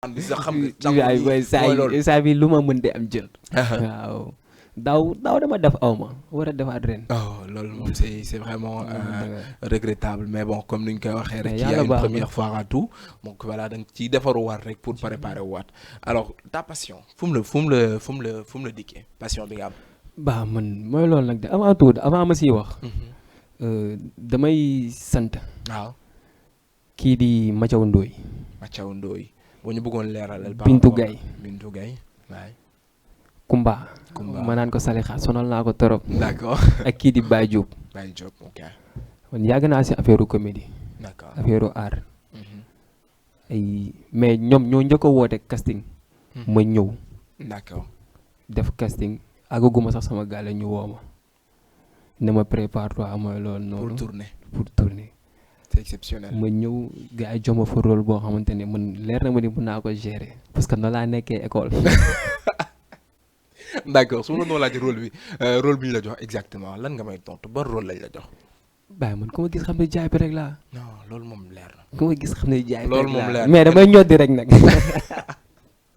bi sax xam nga ay sangu boy nii mooy loolu. saa bi lu ma mën di am jël. waaw daaw dama def aw ma war a defaat ren. Oh, loolu moom c'est vraiment regrettable mais bon comme ni ñu koy waxee rek. Mais il y a yàlla une baax na. première fois à tout donc voilà da nga ciy defaruwaat rek pour préparer waat alors ta passion fu mu la dikkee passion bi nga am. Bah man mooy loolu nag de avant tout avant ma siy wax. damay sant waaw kii di Mathiaw Ndoye. Mathiaw Ndoye boo ñu bëggoon leeralal. Bintu Gaye. Bintu Gaye waay. Kumba. Kumba ma naan ko Salixa sonal naa ko torop. d'accord. ak kii di Baye Diop. Baye Diop ok. man yàgg naa si affaire comédie. d'accord affaire art. ay mais ñoom ñoo njëkk a woote casting. ma ñëw d'accord. def casting àggaguma sax sama gaale ñu woo ma ne ma prépare-toi mooy loolu noonu. pour tourner. c'est exceptionnel. ma ñëw gars yi jox ma fa rôle boo xamante ne man leer na ma ni mën naa ko gérer parce que noonu laa nekkee école. d'accord su ma la doon laaj rôle bi ñu la jox exactement lan nga may tontu ba rôle lañ la jox. bàyyi man ku ma gis xam ne jaay bi rek laa. non loolu moom leer na. ku ma gis xam ne jaay bi loolu rek moom leer laa na mais damay ñoddi rek nag.